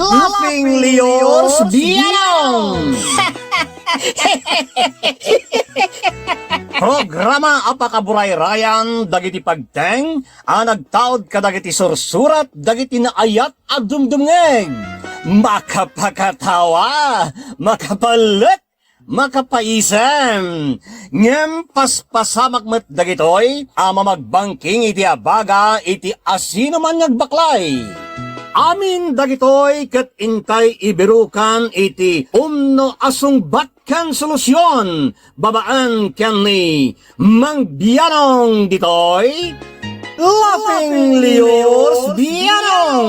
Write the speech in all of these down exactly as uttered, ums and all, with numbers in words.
Laughing Leos Bianong! Programa a pakaburayrayan dagiti pagteng a nagtaud kadagiti sursurat dagiti naayat a dumdumngeg. Makapakatawa, makapalek, makapaisem. Ngem paspasamak met dagitoy a mamagbangking iti abaga iti asinoman nga agbaklay. Amin dagitoy ket intay ibirukan iti umno a sungbat ken solusion babaen ken ni Mang Bianong ditoy Laughing Leos Bianong.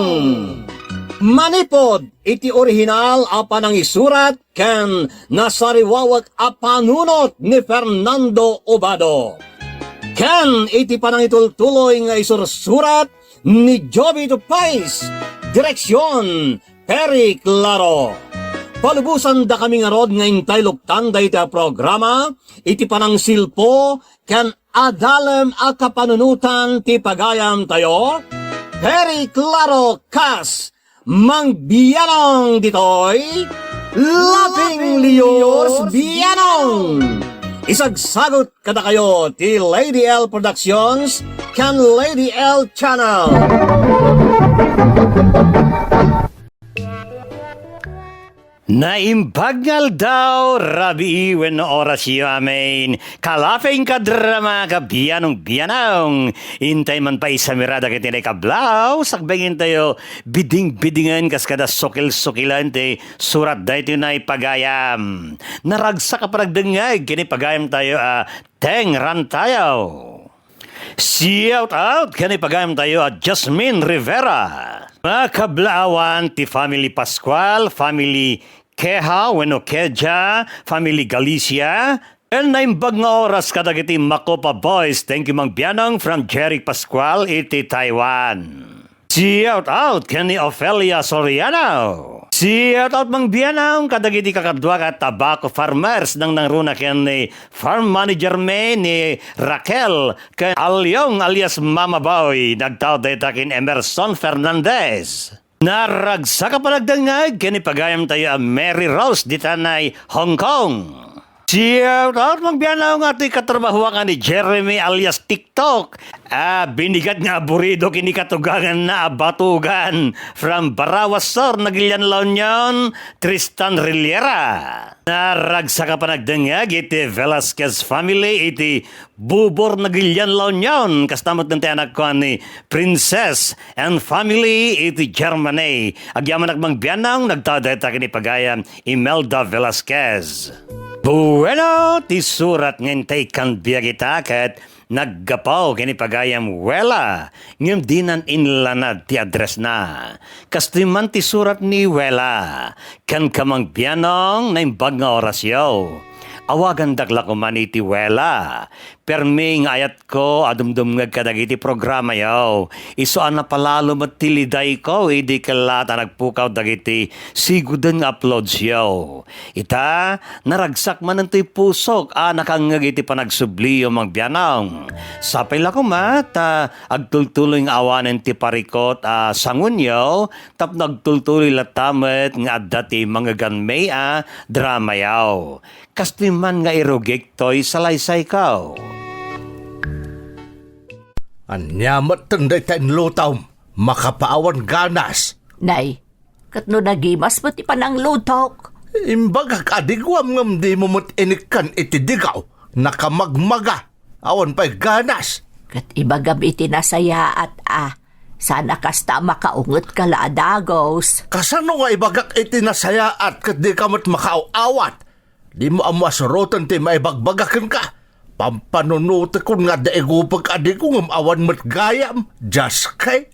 Manipod iti orihinal a panangisurat ken nasariwawek a panunot ni Fernando Obado, ken iti panangitultuloy nga isursurat ni Jovito Pais, direksion, Perry Claro. Palubosandakami ngarud nga intay luktan dayta a programa iti panangsilpo ken adalem a kapanunotan ti pagayamtayo, Perry Claro kas Mang Bianong ditoy, Laughing Leos Bianong. Isagsagut kadakayo ti Lady L Productions ken Lady L Channel. Naimbag nga aldaw, rabii wenno orasyo, amen. Ka-Laughing, ka-drama, ka-Bianong, Bianong. Intay man pay sa mirada ket inay kablaw, sakbengentayo biding-bidingen kas kada sukil-sukilen ti surat daytoy nga ipagayam. Naragsak a panagdengngeg ken ipagayamtayo a Teng Rantayaw. Shout out ken ipagayamtayo a Jasmine Rivera. Makablaawan ti family Pascual, family Keha wenno Keja, family Galicia, ken naimbag nga oras kadagiti Makopa Boys. Thank you, Mang Bianong, from Jeric Pascual iti Taiwan. Shout out ken ni Ofelia Soriano. Shout out, Mang Bianong, kadagiti kakaduak a tabako farmers, nangnangruna ken ni farm manager mi ni Raquel ken Alyong alias Mama Boy. Nagtaud dayta ken Emerson Fernandez. Naragsak a panagdengngeg ken ipagayamtayo a Mary Rose ditanay Hong Kong. Shout out, Mang Bianong, nga ti katrabahoak a ni Jeremy alias TikTok. Ah, binigat nga aburido ken ni katuganganna a Batugan. From Barawas Sur, Nagilian, La Union, Tristan Riliera. Naragsak a panagdengngeg iti Velasquez family iti Bubor, Nagilian, La Union. Kasta met ti anakko a ni Princess and family iti Germany. Agyamanak, Mang Bianong, nagtaud dayta ken ipagayam Imelda Velasquez. Bueno, ti surat nga intay kan biag ita ket naggapu ken ipagayam Wela, ngem dinan inlanad ti addressna. Kastoy man ti surat ni Wela, kenka, Mang Bianong, naimbag nga orasyo. Awagandak la koma iti Wela. Permi nga ayatko a dumdumngeg kadagiti programayo. Isu a napalalo met ti lidayko idi kellaat a nagpukaw dagiti siguden nga uploadsyo. Ita, naragsak manen toy pusok a nakangngeg iti panagsubliyo, Mang Bianong. Sapay la koma ta agtultuloy nga awanen ti parikut a sangonyo tapno agtultuloy latta met nga adda ti mangeganmi a dramayo. Kastoy man nga irugik toy salaysayko. Ania metten dayta inlutom? Makapaawan ganas. Nay, ket no nagimas met ti pananglutok? Imbagak a diguam ngem dimo met inikkan iti digaw. Nakamagmaga. Awan pay ganas. Ket ibagam iti nasayaat a, saan a kasta a makaungetka la a dagus. Kasano nga ibagak iti nasayaat ket dika met makaaw-awat? Dimo ammo a suroten ti maibagbaga kenka. Pampanunotekon nga adda igupek a digo ngem awan met gayam. Dios kay.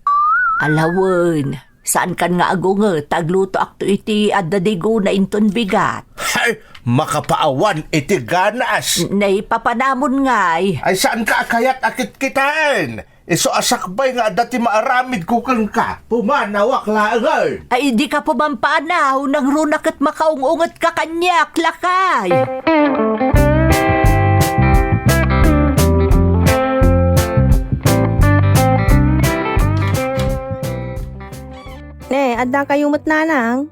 Alawen, saankan nga agunget ta aglutoakto iti adda digona inton bigat. Hay, makapaawan iti ganas. Nay, papanamon ngay. Ay, saanka a kayat a kitkitaen? Isu a sakbay nga adda ti maaramidko kenka, pumanawak laengen. Ay, dika pumanaw, nangruna ket makaung-ungetka kaniak, lakay. Ne, Adda kayo met, Nanang?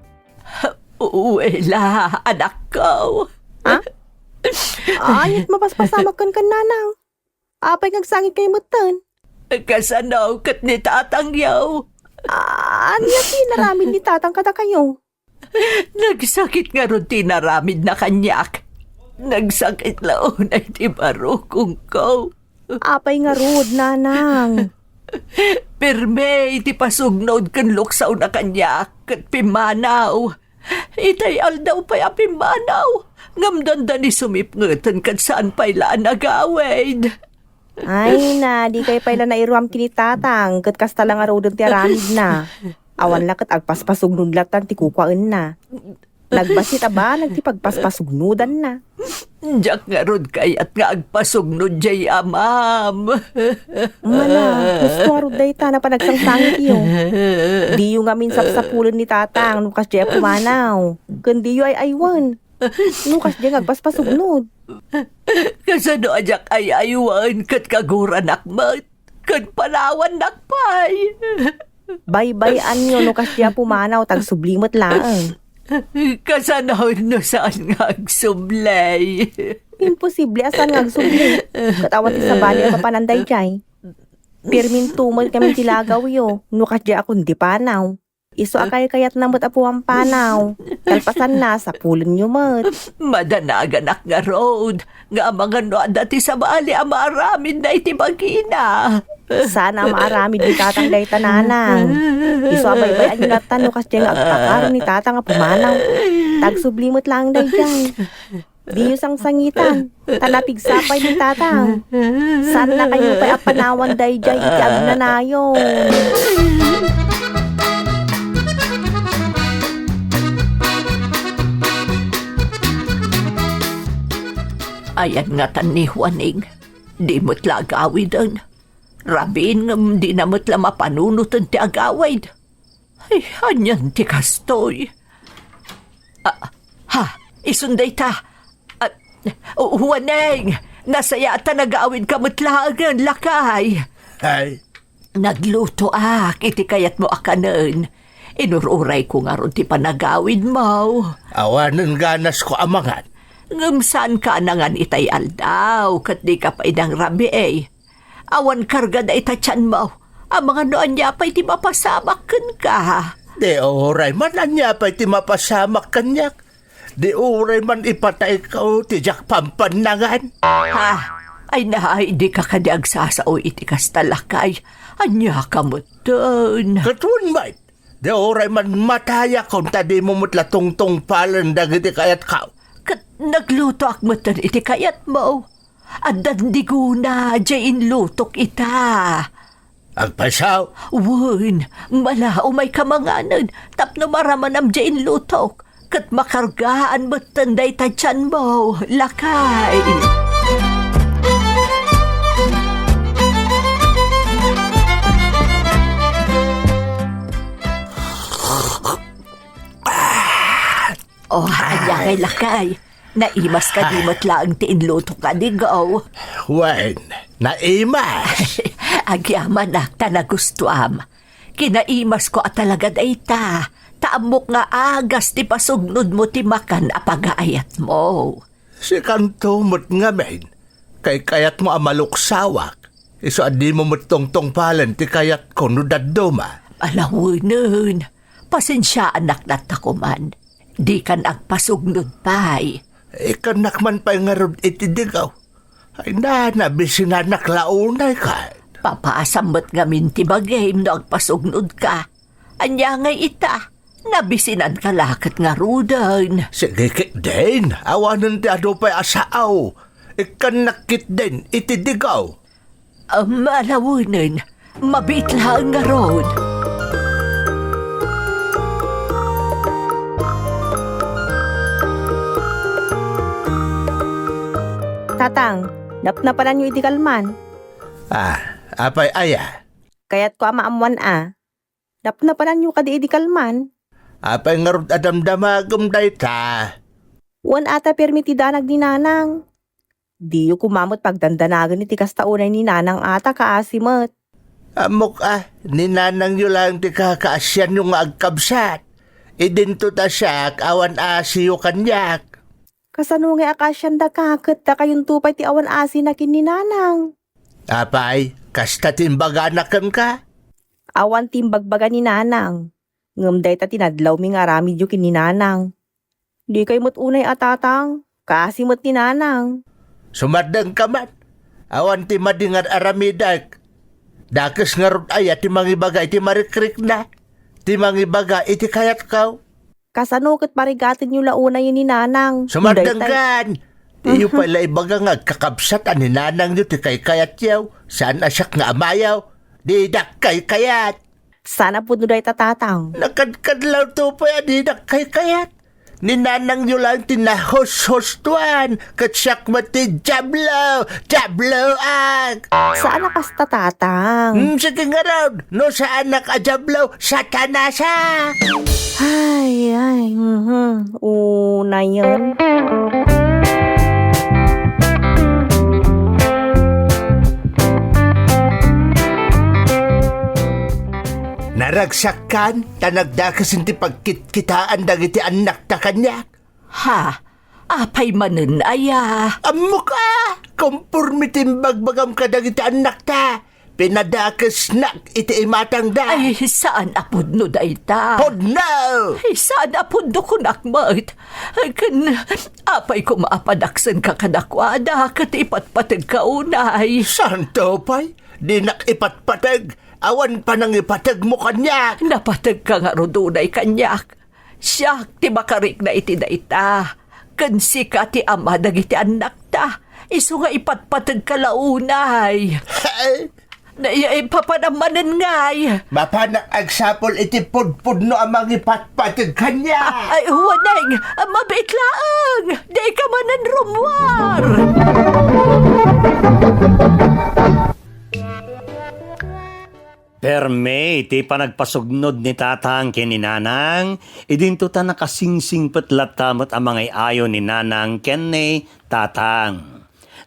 Uwela, anakko. Ha? Aniat mapaspasamak kenka, Nanang? Apay nga agsangit kayo metten? Kasano ket ni tatangyo? Ania ti inaramid ni tatang kadakayo? Nagsakit ngarud ti inaramidna kaniak. Nagsakit la unay ti barukongko. Apay ngarud, Nanang? Permi ti pasugnod ken luksawna kaniak ket pimmanaw. Itay aldaw pay a pimmanaw, ngem dandani sumipngeten ket saan pay la a nagawid. Ay na, dikay pay la nairuam ken ni tatang, ket kasta la ngaruden ti aramidna. Awan la ket agpaspasugnod lattan ti kukuaenna. Nagbassit a banag ti pagpaspasugnodanna. Diak ngarud kayat nga agpasugnod diay amam. Mana, husto ngarud dayta napan agsangsangityo. Diyo ngamin sapsapulen ni tatang no kasdiay a pumanaw. Ken diyo ay-aywan no kasdiay nga agpaspasugnod. Kasano a diak ay-aywan ket kaguranak met? Ket panawannak pay. Baybay-anyo no kasdiay a pumanaw, ta agsubli met laeng. Kasano no saan nga agsubli? Imposible a saan nga agsubli. Ket awan ti sabali a mapanan daydiay. Pirmin tumod kami ti lagawyo no kasdiay a kundi panaw. Isu a kaykayatna met a pumampanaw. Kalpasanna, sapulenyo met. Madanaganak ngarud nga amangan no adda ti sabali a maaramidna iti bagina. Saan a maaramid ni tatang dayta, Nanang. Isu a baybay-anyo lattan no kasdiay nga agpakaro ni tatang a pumanaw. Ta agsubli met laeng daydiay. Diyo sangsangitan, ta napigsa pay ni tatang. Saannakayo pay a panawan daydiay iti agnanayon. Ayan ngatan ni Juaning, di met la agawiden. Rabiin ngem dina met la mapanunoten ti agawid. Ay, anian ti kastoy? Ah, ha, isun dayta. Ah, Juaning, nasayaat ta nagawidka met laengen, lakay. Ay. Naglutoak iti kayatmo a kanen. Inur-urayko ngarud ti panagawidmo. Awanen ganasko a mangan. Ngem saanka a nangan itay aldaw, ket dika pay nangrabii. Awan karga dayta tianmo. Amangan no ania pay ti mapasamak kenka. Di uray man ania pay ti mapasamak kaniak. Di uray man ipatayko ti diak pampannangan. Ha? Ay na, ay, dika kadi agsasao iti kasta, lakay. Aniaka metten? Ket wen met. Di uray man matayakon ta dimo met la tungtungpalen dagiti kayatko. Ket naglutoak metten iti kayatmo. Addan digona diay inlutok ita. Agpayso? Wen, mala, umayka manganen tapno maramanam diay inlutok, ket makargaan metten dayta tianmo, lakay. Oh, ania ngay, lakay? Naimas kadi met laeng ti inlutok a digaw? Wen, naimas. Agyamanak ta nagustuam. Kinaimasko a talaga dayta, ta ammok nga agas ti pasugnodmo ti makan a pagaayatmo. Sikanto met ngamin, kaykayatmo a maluksawak, isu a dimo met tungtungpalen ti kayatko no dadduma. Alawenen, pasensiaanak latta koman. Dikan agpasugnod pay. Ikkannak man pay ngarud iti digaw. Ay na, nabisinanak la unay ket. Papaasam met ngamin ti bagim no agpasugnodka. Ania ngay ita? Nabisinanka la ket ngaruden. Sige ketdin, awanen ti adu pay a sao. Ikkannak ketdin iti digaw. Am, alawenen, mabiit laeng ngarud. Tatang, napnapananyo idi kalman? Ah, apay aya? Kayatko a maammoan a. Napnapananyo kadi idi kalman? Apay ngarud a damdamagem dayta? Wen a ta permi ti danag ni Nanang. Diyo koma met pagdandanagen iti kasta unay ni Nanang a ta kaasi met. Ammok a, ni nanangyo laeng ti kakaasianyo nga agkabsat. Idinto ta siak awan asiyo kaniak. Kasano ngay a kaasiandaka ket dakayonto pay ti awan asina ken ni nanang? Apay, kasta ti imbagana kenka? Awan ti imbagbaga ni nanang. Ngem dayta ti nadlawmi nga aramidyo ken ni nanang. Dikay met unay a tatang, kaasi met ni nanang. Sumardengka man. Awan ti madi nga ar-aramidek. Dakes ngarud aya ti mangibaga iti marikrikna, ti mangibaga iti kayatko? Kasano ket parigatenyo la unay ni nanang? Sumardengkan! Dayta. Diyo pay la ibaga nga agkakabsat a ni nanangyo ti kaykayatyo, saan a siak nga amayo. Didak kaykayat. Saan a pudno dayta, tatang? Nakadkadlawto pay a didak kaykayat. Ni nanangyo laeng ti nahushustoan, ket siak met ti Diablo! Diabloak! Saan a kasta, tatang? Hmm, sige ngarud, no saanak a Diablo, Satanasak! Ay, ay, mhm. Unayen. Naragsakkan ta nagdakes ti pagkitkitaan dagiti annakta kaniak. Ha? Apay manen aya? Ammok a! Komporme ti imbagbagam kadagiti annakta. Pinadakesnak iti imatangda. Ay, saan a pudno dayta. Pudno! Ay, saan a pudno kunak met. Ken apay koma a padaksenka kadakuada ket ipatpategka unay? Santo pay, dinak ipatpateg. Awan panangipategmo kaniak. Napategka ngarud unay kaniak. Siak ti makarikna iti dayta, ken sika ti ama dagiti annakta, isu nga ipatpategka la unay. Nay, ipapanam manen ngay. Mapanak agsapul iti pudpudno a mangipatpateg kaniak. Ay, Juaning, mabiit laeng. Dika manen rummuar. Permi ti panagpasugnod ni Tatang ken ni Nanang, idinto ta nakasingsingpet latta met a mangay-ayo ni Nanang ken ni Tatang.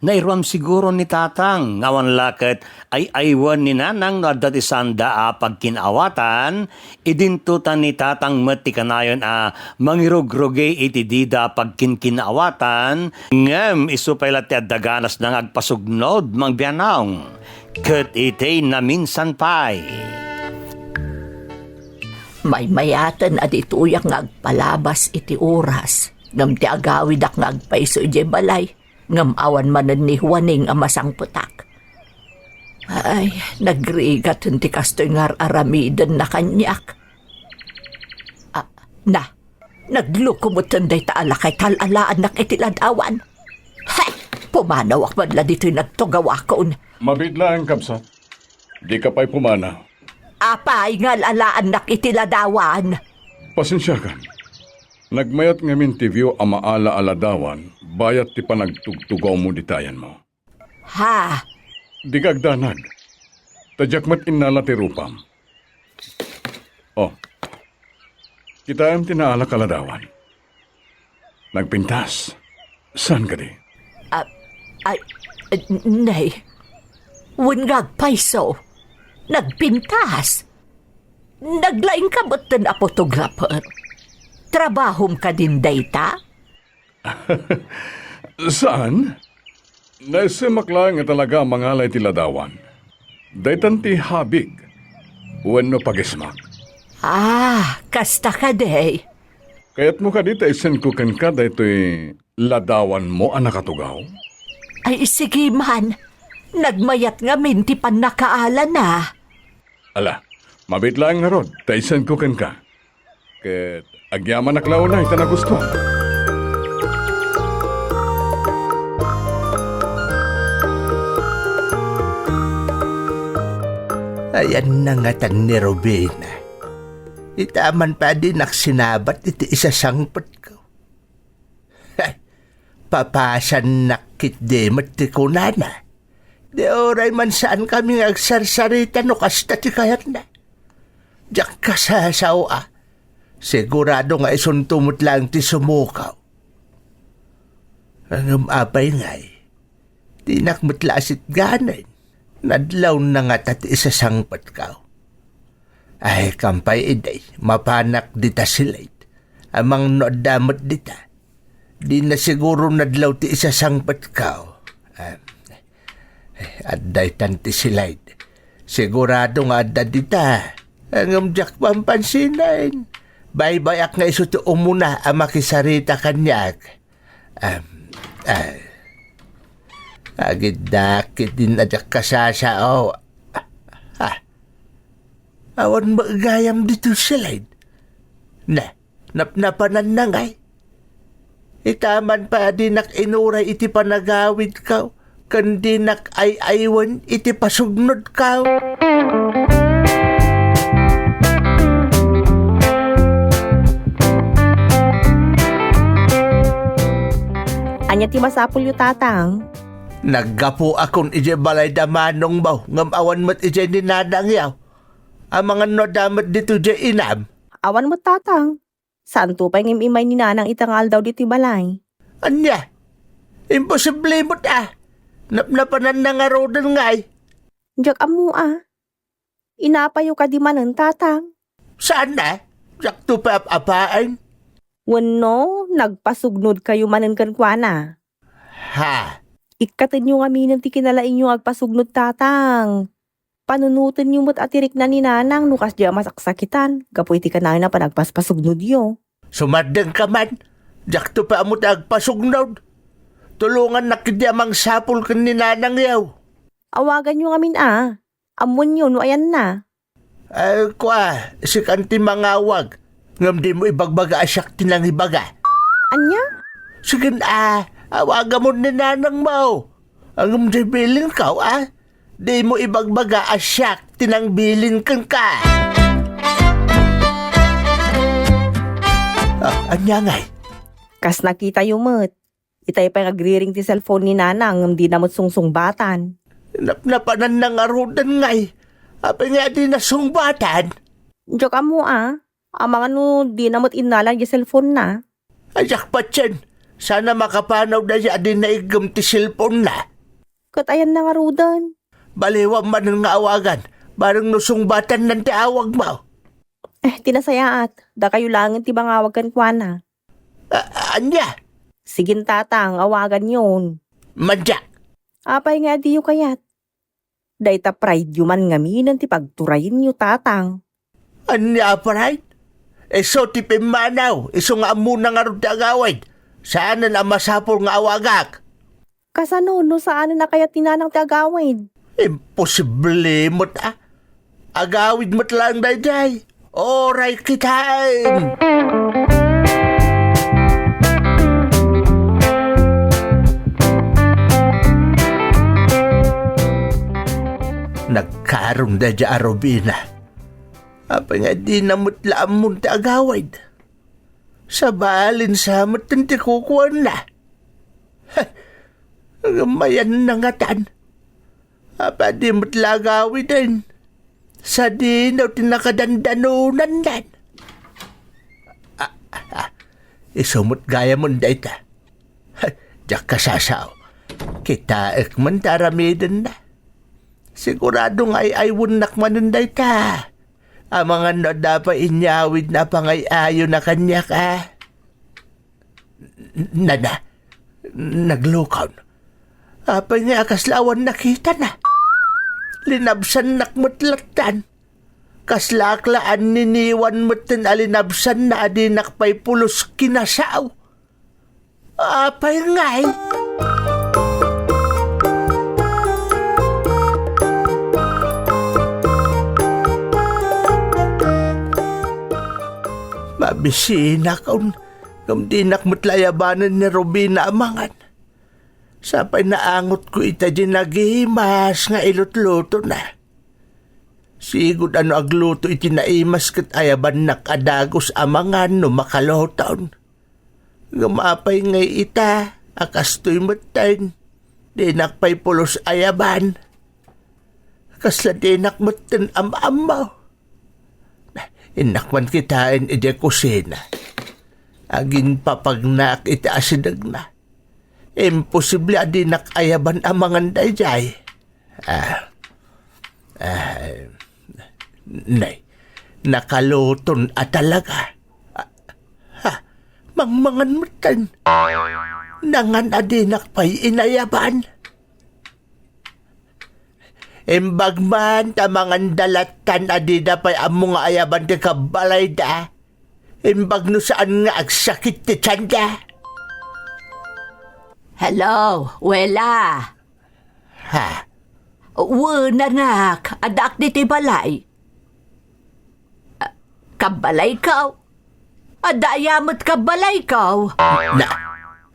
Nairuam siguro ni Tatang nga awan la ket ay-aywen ni Nanang no adda ti saanda a pagkin-awatan, idinto ta ni Tatang met ti kanayon a mangirugrugi iti dida pagkinkin-awatan, ngem isu pay la ti adda ganasna nga agpasugnod, Mang Bianong. Ket iti naminsan pay. Maymayaten a ditoyak nga agpalabas iti oras, ngem ti agawidak nga agpayso idiay balay, ngem awan manen ni Juaning a masangpetak. Ay, nagrigaten ti kastoy nga ar-aramidenna kaniak. Ah, na, nagluko metten dayta a lakay tal-alaannak iti ladawan. Hay! Pumanawak man la ditoy nagtugawakon. Mabiit laeng, kabsat. Dika pay pumanaw. Apay nga al-alaannak iti ladawan? Pasensiakan. Nagmayat ngamin ti view a maala a ladawan bayat ti panagtugtugawmo dita ayanmo. Ha? Dika agdanag. Ta diak met innala ti rupam. Oh. Kitaem ti naalak a ladawan. Nagpintas. Saan kadi? Ah, ay, nay. Wen nga agpayso. Nagpintas. Naglaingka metten a photographer. Trabahom kadin dayta? Saan? Naisemak laeng nga talaga a mangala iti ladawan. Daytan ti habik wenno pagismak. Ah, kasta kadi. Kayatmo kadi ta isenko kenka daytoy ladawanmo a nakatugaw? Ay, sige man. Nagmayat ngamin ti pannakaalana. Ala, mabiit laeng ngarud ta isenko kenka. Ket agyamanak la unay ta nagustuam. Ayanna ngatan ni Rubina. Ita man pay a dinak sinabat iti isasangpetko. Papasannak ketdi met ti kunana. Di uray man saankami nga agsarsarita no kasta ti kayatna. Diak kasasao a. Sigurado nga isunto met laeng ti sumukaw. Ngem apay ngay, dinak met la asitganen. Nadlawna ngata ti isasangpetko. Ay, kampay idi, mapanak dita Slade. Amangan no adda met dita. Dina siguro nadlaw ti isasangpetko. Ah, adda itan ti Slade. Sigurado nga adda dita. Ngem diak pampansinen. Baybay-ak nga isu ti umuna a makisarita kaniak. Am, ah. Agiddak iti a diak kasasao. Ah. Awan met gayam ditoy Slade. Na, napnapananna ngay. Itaman pay a dinak inuray iti panagawidko, ken dinak ay-aywen iti pasugnodko. Ania ti masapulyo, Tatang? Naggapuakon idiay balay da manongmo, ngem awan met idiay ni nanangyo. Amangan no adda met ditoy diay inam. Awan met, Tatang. Saanto pay ngem immay ni nanang ita nga aldaw ditoy balay. Ania? Imposible met a. Napnapananna ngaruden ngay. Diak ammo a. Inapayo kadi manen, Tatang? Saan a? Diakto pay ap-apaen. Wenno, nagpasugnodkayo manen kenkuana? Ha? Ikkatenyo ngaminen ti kinalaingyo nga agpasugnod, Tatang. Panunotenyo met a ti rikna ni nanang no kasdiay a masaksakitan gapu iti kanayon a panagpaspasugnodyo. Sumardengka man, diakto pay ammo ti agpasugnod. Tulongannak ketdi a mangsapul ken ni nanangyo. Awaganyo ngamin a. Ammonyo no ayanna. Ay, kua, sikan ti mangawag. Ngem dimo ibagbaga a siak ti nangibaga. Ania? Sige a, awagamon ni nanangmo. Ngem diay bilinko, a? Dimo ibagbaga a siak ti nangbilin kenka. Ah, ania ngay? Kas nakitayo met. Itay pay nga agriring ti cellphone ni nanang ngem dina met sungsungbatan. Napnapananna ngaruden ngay. Apay nga dina sungbatan? Diak ammo a. Amangan no dina met innala diay cellphone na. Ay, diak patien. Saan a makapanaw daydiay a dina iggem ti cellphone na. Ket ayanna ngaruden? Baliwam manen nga awagan. Bareng no sungbatanna ti awagmo. Eh, ti nasayaat. Dakayo laengen ti mangawag kenkuana. A-, ania? Sige, Tatang, awaganyon. Madya. Apay nga adiyo kayat? Dayta pride-yo man ngaminen ti pagturayenyo, Tatang. Ania a pride? Isu ti pimmanaw, isu nga ammona ngarud ti agawid. Saanen a masapul nga awagak. Kasano no saanen a kayat ni nanang ti agawid? Imposible met a. Agawid met laeng daydiay. Oray kitaen. Nagkaron daydiay a Robina. Apay nga dina met la ammon ti agawid? Sabalin sa met ti kukuanna. Ngem ayanna ngatan. Apay a di met la agawiden? Sadino ti nakadandanonannan? Ah, ah, ah. Isu met gayamen dayta. Diak kasasao. Kitaek man ti aramidenna. Sigurado nga ay-aywennak manen dayta. Amangan no adda pay inyawidna a pangay-ayona kaniak a. Nana, naglukon. Apay nga a kasla awan nakitana? Linabsannak met lattan. Kaslaak la anniniwan metten a linabsanna a dinak pay pulos kinasao. Apay ngay? Mabisinakon, ngem dinak met la ayabanen ni Robina a mangan. Sapay naangotko ita diay nagimas nga ilutlutona. Sigud a no agluto iti naimas ket ayabannak a dagus a mangan no makaluton. Ngem apay ngay ita a kastoy metten, dinak pay pulos ayaban. Kasla dinak metten am-ammo. Innak man kitaen idiay kusina. Aginpapagnaak iti asidegna. Imposible a dinak ayaban a mangan daydiay. Ah, Nay, nakaluton a talaga. Ah, ha, mangmangan metten. Nangan a dinak pay inayaban. Imbag man ta manganda lattan a dida pay ammo nga ayaban ti kabbalayda. Imbag no saan nga agsakit ti tienda. Hello, Wela. Ha? Wen, anak, addaak ditoy balay. Ah, kabbalayko? Adda aya met kabbalayko? Na,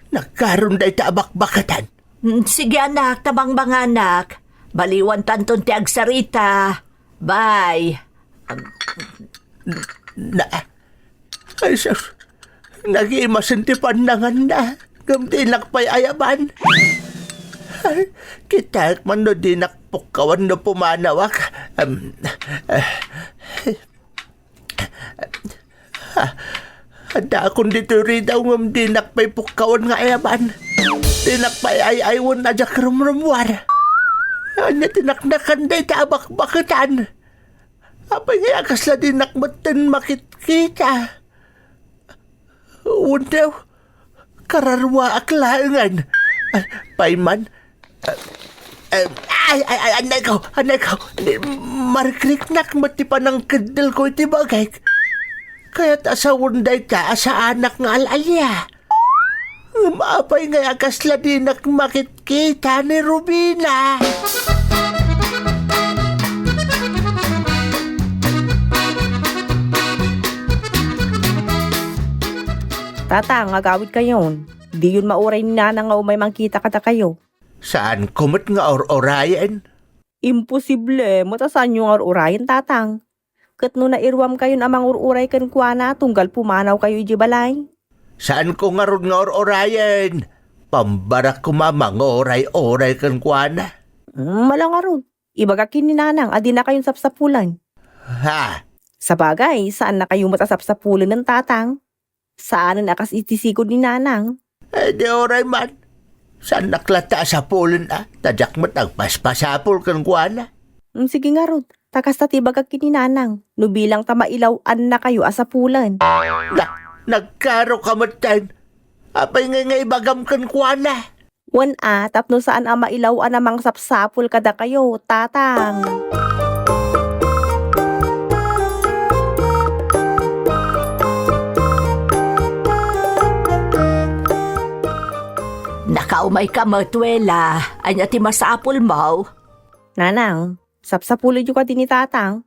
nagkaron dayta a bakbaketan. Mm, sige, anak, ta mangmanganak. Baliwantanton ti agsarita. Bye. Na, ay, sus, nagimasen ti pannanganna, ngem dinak pay ayaban. Ay, kitaek man no dinak pukkawan no pumanawak. Em, eh, ah, addaakon ditoy ridaw ngem dinak pay pukkawan nga ayaban. Dinak pay ay-aywen a diak rumrumuar. Ania ti naknakan dayta a bakbaketan? Apay ngay a kasla dinak metten makitkita? Wenno, kararuaak laengen. Ay, pay man. Eh, eh, ay, ay, ay, anay ko, anay ko. Ni, marikriknak met ti panangkeddel ko iti bagik. Kayat a sawen dayta a saanak nga al-alia. Ngem apay ngay a kasla dinak makitkita ni Rubina? Tatang, agawidkayon. Diyon mauray ni Nanang nga umay mangkita kadakayo. Saanko met nga ur-urayen? Imposible met a saanyo nga ur-urayen, Tatang. Ket no nairuamkayon a mangur-uray kenkuana tunggal pumanawkayo idiay balay? Saanko ngarud nga ur-urayen? Pambarak koma a manguray-uray kenkuana. Hmm, ala ngarud. Ibagak ken ni Nanang a dinakayon sapsapulen. Ha? Sabagay, saannakayo met a sapsapulen, Tatang. Saanen a kas iti sigud ni Nanang. Eh, di uray man. Saannak latta a sapulen a, ta diak met agpaspasapul kenkuana. Mm, sige ngarud, ta kasta ti ibagak ken ni Nanang, no bilang ta mailaw-annakayo a sapulen. Na, nagkaroka metten. Apay ngay nga ibagam kenkuana? Wen a, tapno saan a mailaw-an a mangsapsapul kadakayo, Tatang. Nakaumayka met, Wela. Ania ti masapulmo? Nanang, sapsapulenyo kadi ni Tatang?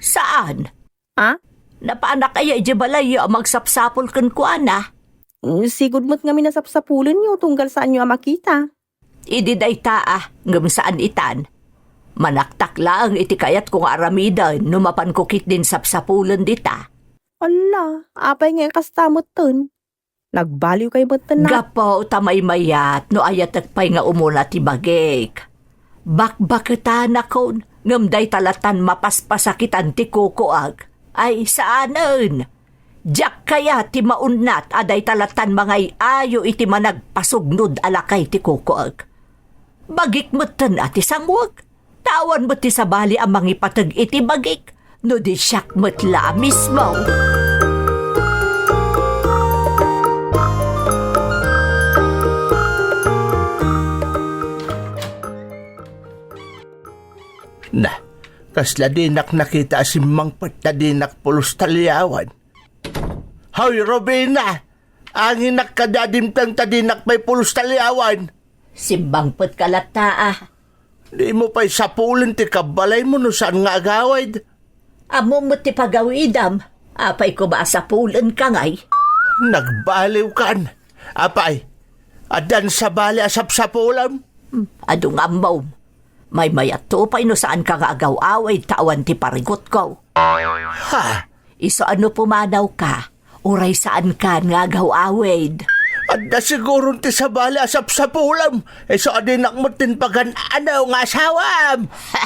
Saan? Ha? Napanak aya idiay balayyo a magsapsapul kenkuana? Mm, sigud met ngamin a sapsapulenyo tunggal saanyo a makita. Idi dayta a, ngem saan itan. Manaktak laeng iti kayatko nga aramiden no mapanko ketdin sapsapulen dita. Alla, apay nga kasta metten? Nagbaliwkay metten a. Gapu ta maymayat no ayatek pay nga umuna ti bagik. Bakbaketanakon, ngem dayta lattan mapaspasakitan ti kukuek. Ay, saanen! Diak kayat ti maunnat a dayta lattan mangay-ayo iti managpasugnod a lakay ti kukuek. Bagik metten a ti sanguek. Ta awan met ti sabali a mangipateg iti bagik no di siak met la a mismo. Na, kasla dinak nakita a simmangpet ta dinak pulos taliawan. Hoy, Robina! Anginak kadi a dimteng ta dinak pay pulos taliawan? Simmangpetka latta a. Dimo pay sapulen ti kabbalaymo no saan nga agawid. Ammom met ti pagawidam. Apay koma a sapulenka ngay? Nagbaliwkan. Apay, addan sabali a sapsapulem? Hmm, adu nga ammom. Maymayatto pay no saanka nga agaw-awid ta awan ti parigutko. Ha? Isu a no pumanawka, uray saankan nga agaw-awid. Adda siguron ti sabali a sapsapulem. Isu a dinak met ti pagan-anaw nga asawam. Ha!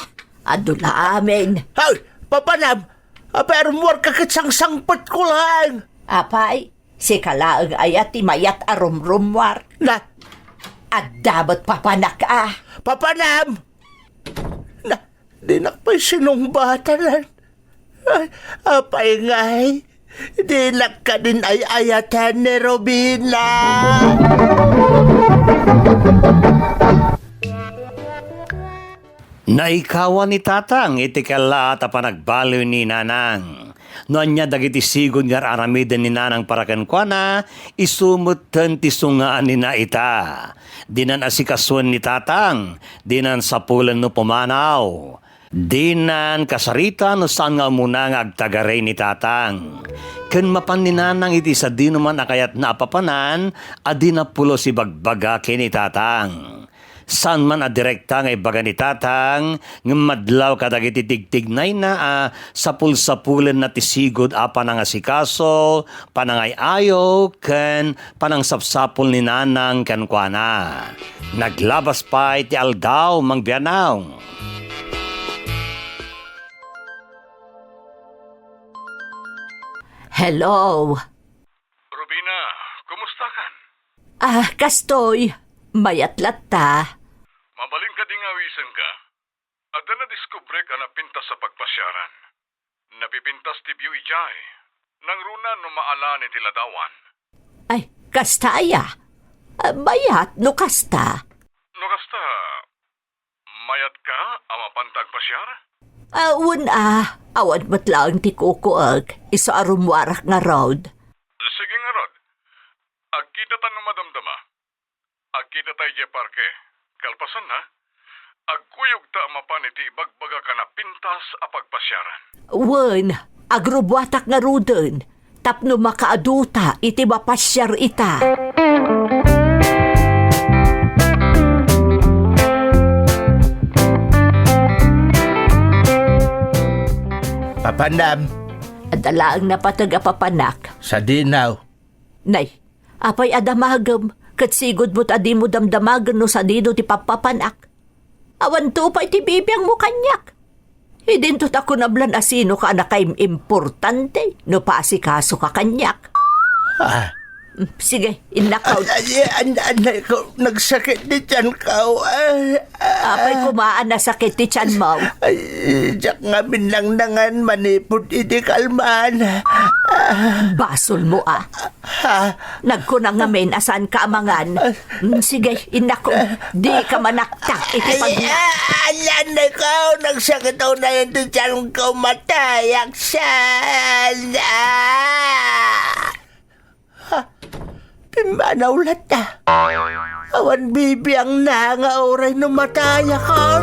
Adu la amin. Hoy, papanam! Apay a rummuarka ket sangsangpetko laeng. Apay, sika laeng aya ti mayat a rumrummuar? Na? Adda met papanak a. Papanam! Na, dinak pay sinungbatanan. Ay, apay ngay, dinak kadin ay-ayatan ni Robina. Naikawan ni Tatang iti kellaat a panagbaliw ni Nanang. No ania dagiti sigud nga ar-aramiden ni Nanang para kenkuana, isu metten ti sungaanina ita. Dinan asikasuen ni Tatang, dinan sapulen no pumanaw. Dinan kasarita no saan nga umuna nga agtagaray ni Tatang. Ken mapan ni Nanang iti sadinoman a kayatna a papanan a dina pulos ibagbaga ken ni Tatang. Saan man a direkta nga ibaga ni Tatang, ngem madlaw kadagiti tigtignayna a sapulsapulenna ti sigud a panangasikaso, panangay-ayo, ken panangsapsapul ni Nanang kenkuana. Naglabas pay ti aldaw, Mang Bianong. Hello. Rubina, kumustakan? Ah, kastoy, mayat latta. Mabalin kadi nga awisenka? Adda nadiskubrek a napintas a pagpasiaran. Napipintas ti view idiay. Nangruna no maalan iti ladawan. Ay, kasta aya? Ah, mayat no kasta. No kasta, mayatka a mapanta agpasiar? Ah, wen a, awan met laeng ti kukuek, isu a rummuarak ngarud. Sige ngarud. Agkitata no madamdama. Agkitata idiay parke. Kalpasanna, agkuyogta a mapan iti ibagbagak a napintas a pagpasiaran. Wen, agrubbuatak ngaruden tapno makaaduta iti mapasiar ita. Papanam. Adda laeng napateg a papanak. Sadino? Nay, apay a damagem, ket sigud met a dimo damdamagen no sadino ti pappapanak. Awanto pay ti bibiangmo kaniak. Idinto ta kunam lan a sinoka a nakaim-importante no paasikasoka kaniak. Ah. Mm, sige, innakaw. Ay, ay, an-, anay ko, nagsakit ti tiyanko. Ay, ah. Apay koma a nasakit ti tiyanmo? Ay, diak ngamin nangnangan manipud iti kalman. Ah. Basolmo a. Ha? Nagkuna ngamin a saanka a mangan. Mm, sige, innako, dika manaktak iti pagna- Ay, ah, anay ko, nagsakit ako na yung tiyan ko, matay, aksan. Ah! Ha? Pimmanaw latta. Awan bibiangna nga uray no matayakon.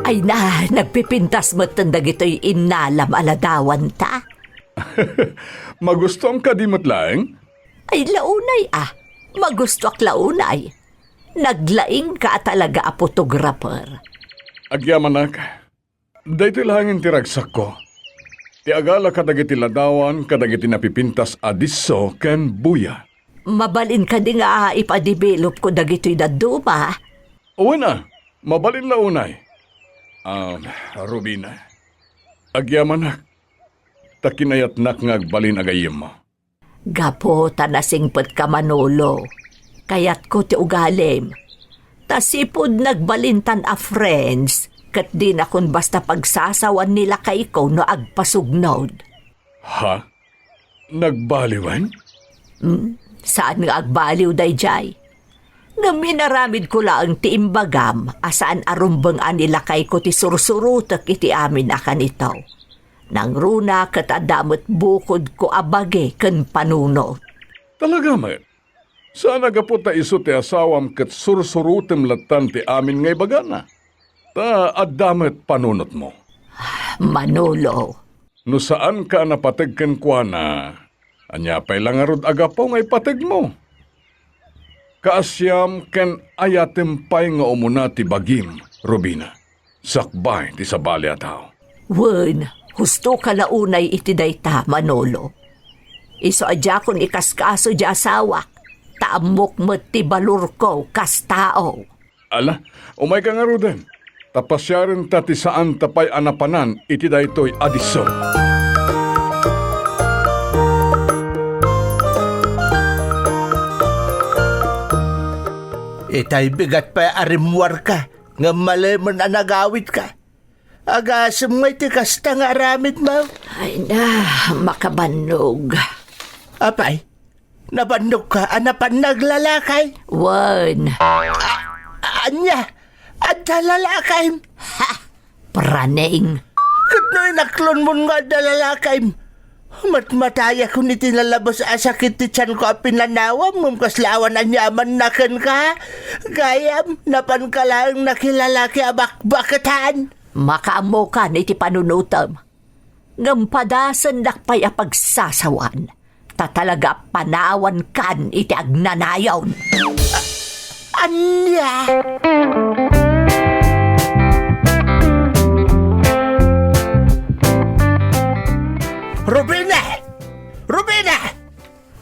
Ay na, nagpipintas metten dagitoy innalam a ladawanta. Magustuam kadi met laeng? Ay, launay a. Magustuak launay. Naglaingka a talaga a photographer. Agyamanak, daytoy laengen ti ragsakko. Ti agala kadagiti ladawan kadagiti napipintas a disso ken buya. Mabalin kadi nga ipadibilopko dagitoy dadduma? Wen a, mabalin launay. Ah, Rubina, agyamanak, ta kinayatnak nga agbalin a gayyemmo. Gapu ta nasingpetka, Manolo, kayatko ti ugalim. Ta sipud nagbalintan a friends, ket dinakon basta pagsasawan ni lakayko no agpasugnod. Ha? Nagbaliwen? Hmm, saan nga agbaliw daydiay. Ngem inaramidko laeng ti imbagam a saan a rumbeng a ni lakayko ti sursurotek iti amin a kanito. Nangruna ket adda met bukodko a bagi ken panunot. Talaga met? Saan a gapu ta isu ti asawam ket sursurotem lattan ti amin nga ibagana? Ta adda met panunotmo. Manolo. No saanka a napateg kenkuana, ania pay la ngarud a gapu nga ipategmo? Kaasiam ken ayatem pay nga umuna ti bagim, Rubina, sakbay ti sabali a tao. Wen, hustoka la unay iti dayta, Manolo. Isu a diakon ikaskaso di asawak, ta ammok met ti balorko kas tao. Ala, umayka ngaruden, ta pasiarenta ti saanta pay a napanan iti daytoy a disso. Itay bigat pay a rimmuarka, ngem malemen a nagawitka. Agasem ngay ti kasta nga aramidmo. Ay na, makabannog. Apay, nabannogka a napan naglalakay? Wen. A-, ania? Adda lalakayem? Ha! Praning! Ket no inaklonmon nga adda lalakayem, matmatayakon iti nalabes a sakit ti tianko a pinanawam, ngem kasla awan aniamanna kenka. Gayam, napanka laeng nakilalaki a bakbaketan. Makaammokan iti panunotem. Ngem padasennak pay a pagsasawan, ta talaga a panawankan iti agnanayon. A-, ania? Rubina! Rubina!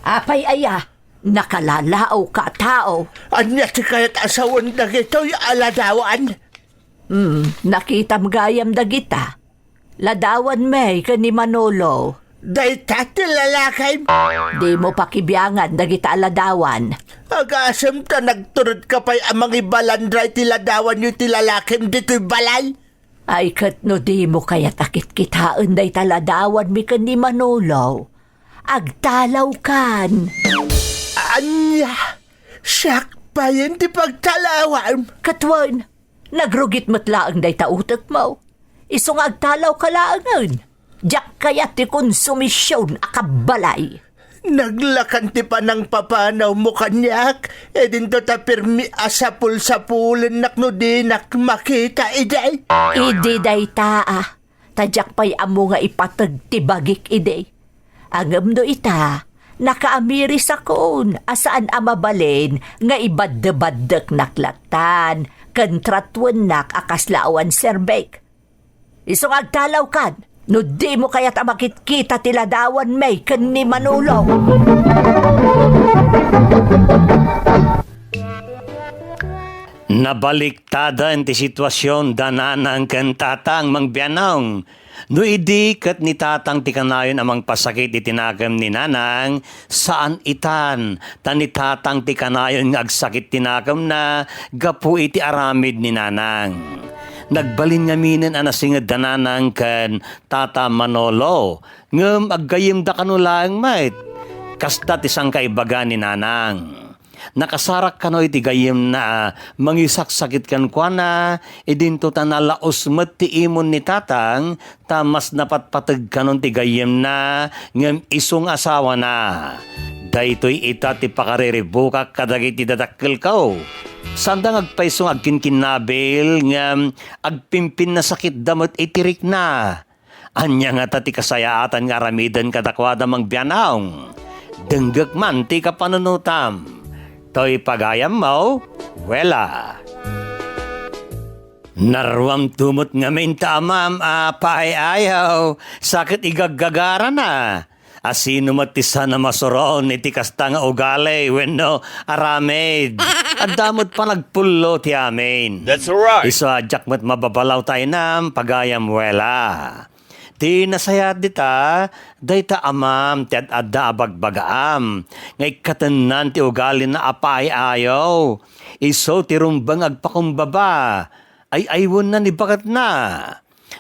Apay aya? Nakalalaawka a tao. Ania ti kayat a sawen dagitoy a ladawan? Hmm, nakitam gayam dagita. Ladawan mi ken ni Manolo. Dayta ti lalakayem? Dimo pakibiangan dagita a ladawan. Agasem ta nagturodka pay a mangibalandra iti ladawanyo iti lalakayem ditoy balay. Ay, ket no dimo kayat a kitkitaen dayta ladawanmi ken ni Manolo, agtalawkan. Ania? Siak payen ti pagtalawam? Ket wen, nagrugit met laeng dayta utekmo. Isu nga agtalawka laengen. Diak kayat ti konsumision a kabbalay. Naglakan ti panangpapanawmo kaniak, idinto ta pirmi a sapulsapulennak no dinak makita idi. Idi dayta, a, ta diak pay ammo nga ipateg ti bagik idi. Ngem no ita, nakaamirisakon a saan a mabalin nga ibaddebaddeknak lattan ken tratuennak a kasla awan serbek. Isu nga agtalawkan, no dimo kayat a makitkita ti ladawanmi ken ni Manolo. Nabaliktadan ti situasion da nanang ken tatang, Mang Bianong. No idi ket ni tatang ti kanayon a mangpasakit iti nakem ni nanang, saan itan, ta ni tatang ti kanayon nga agsakit ti nakemna gapu iti aramid ni nanang. Nagbalin ngaminen a nasinged da nanang ken tata Manolo, ngem aggayyemda kano laeng met. Kasta ti sangkaibaga ni nanang. Nakasarak kano iti gayyemna a mangisaksakit kenkuana, idinto ta nalaus met ti imon ni tatang, ta mas napatpateg kanon ti gayyemna ngem isu nga asawana. Daytoy ita ti pakariribukak kadagiti dadakkelko. Saanda nga agpayso nga agkinkinnabil ngem agpimpinnasakitda met iti rikna. Ania ngata ti kasayaatan nga aramiden kadakuada, Mang Bianong? Denggek man ti kapanunotam. Toy pagayammo, Wela. Naruamto met ngamin ta amam a paay-ayaw, sa ket igaggagarana. A sino met ti saan a masuron iti kasta nga ugali wenno aramid? Adda met panagpullo ti amin. That's right. Isu a diak met mababalaw ta inam, pagayam Wela. Ti nasayaat dita, dayta amam ti ad-adda a bagbagaam, nga ikkatennan ti ugalina a paay-ayaw. Isu ti rumbeng agpakumbaba. Ay-aywenna ni baketna.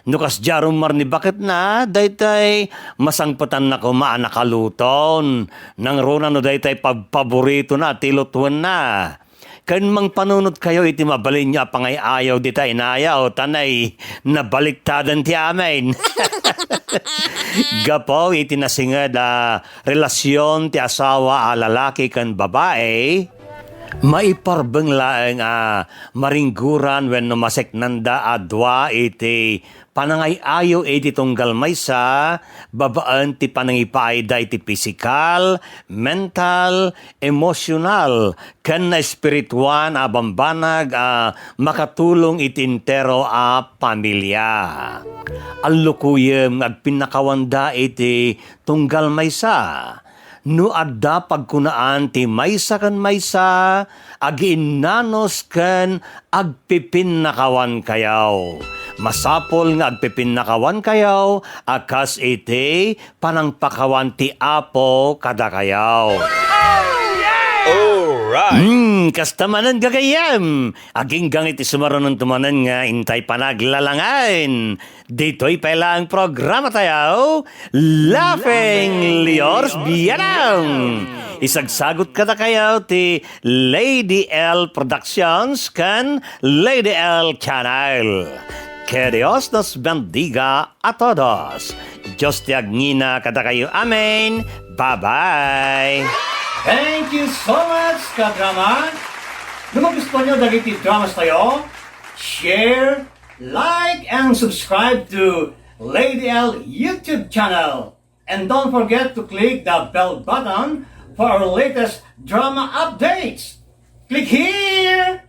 No kasdiay a rummar ni baketna, daytay masangpetanna koma a nakaluton. Nangruna no daytay pabpaboritona ti lutuenna. Ken mangpanunotkayo iti mabalinyo a pangay-ayaw dita inayaw, ta nay, nabaliktadan ti amin. Gapu iti nasinged a relasion ti asawa a lalaki ken babai, maiparbeng laeng a maringguran wenno maseknanda a dua iti panangay-ayo iti tunggal maysa, babaen ti panangipaayda iti pisikal, mental, emosyonal, ken naespirituan a bambanag a makatulong iti entero a pamilia. Allukuyem nga agpinnakawanda iti tunggal maysa. No adda pagkunaan ti maysa ken maysa, agiinnanus ken agpipinnakawankayo. Masapul nga agpipinnakawankayo a kas iti panangpakawan ti Apo kadakayo. Alright. Hmm, kasta manen gagayyem. Aginggang iti sumarunon tumanen nga intay panaglalangen. Ditoy pay laeng programa tayo, Laughing Liors Bianang. Isagsagot kadakayo ti Lady L Productions ken Lady L Channel. Que Dios nos bendiga a todos. Dios ti agngina kadakayo. Amen. Bye-bye. Thank you so much, kadrama. No magustuhan nyo dagiti dramas tayo, share, like, and subscribe to Lady L YouTube channel. And don't forget to click the bell button for our latest drama updates. Click here!